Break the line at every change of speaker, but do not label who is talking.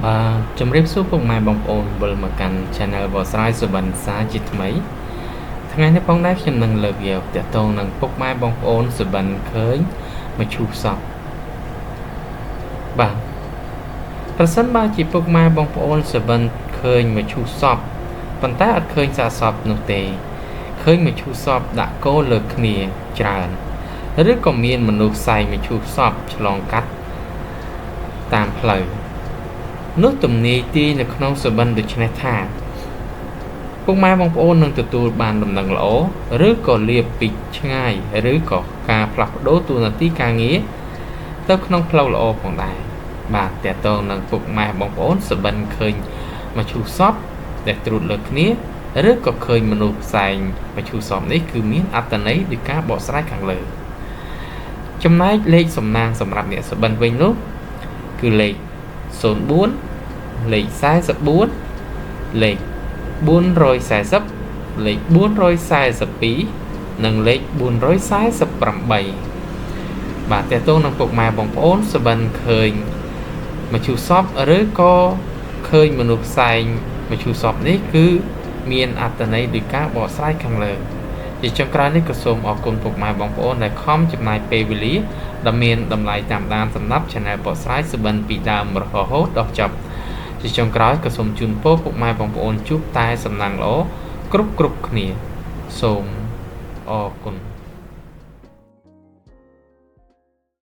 បាទជំរាបសួរពុកម៉ែបងប្អូនវិលមកកាន់ Channel បកស្រាយសុបិនសាជាថ្មីថ្ងៃនេះផងដែរខ្ញុំនឹងលើកយកទាក់ទងនឹងពុកម៉ែបងប្អូនសុបិនឃើញមឈូសសពបាទប្រសិនបើជាពុកម៉ែបងប្អូនសុបិនឃើញមឈូសសពប៉ុន្តែអត់ឃើញសាកសពនោះទេឃើញមឈូសសពដាក់គោលើគ្នាច្រើនឬក៏មានមនុស្សផ្សែងមឈូសសពឆ្លងកាត់តាមផ្លូវនោះទំនាយទាយនៅក្នុងសុបិនដូច្នេះថាពុកម៉ែបងប្អូននឹងទទួលបានដំណឹងល្អឬក៏លៀបពីឆ្ងាយឬក៏ការផ្លាស់ប្ដូរតួនាទីការងារទៅក្នុងផ្លូវល្អផងដែរបាទតើតងនឹងពុកម៉ែបងប្អូនសុបិនឃើញមឈូសសពដែលត្រួតលើគ្នាឬក៏ឃើញមនុស្សផ្សែងមឈូសសពនេះគឺមានអត្ថន័យដោយការបកស្រាយខាងលើចំណែកលេខសំណាងសម្រាប់អ្នកសុបិនវិញនោះគឺលេខ04លេខ44លេខ440លេខ442និងលេខ448បាទតើតោងនឹងពុកម៉ែបងប្អូនសុបិនឃើញមឈូសសពឬក៏ឃើញមនុស្សផ្សែងមឈូសសពនេះគឺមានអត្ថន័យដោយការបកស្រាយខាងលើជាចុងក្រោយនេះក៏សូមអរគុណពុកម៉ែបងប្អូនដែលខំចំណាយពេលវេលាដ៏មានតម្លៃតាមដានសម្រាប់ Channel បកស្រាយសុបិនពីដើមរហូតដល់ចប់ជាចុងក្រោយក៏សូមជូនពរពុកម៉ែបងប្អូនជួបតែសំណាងល្អគ្រប់គ្រប់គ្នាសូមអរគុណ។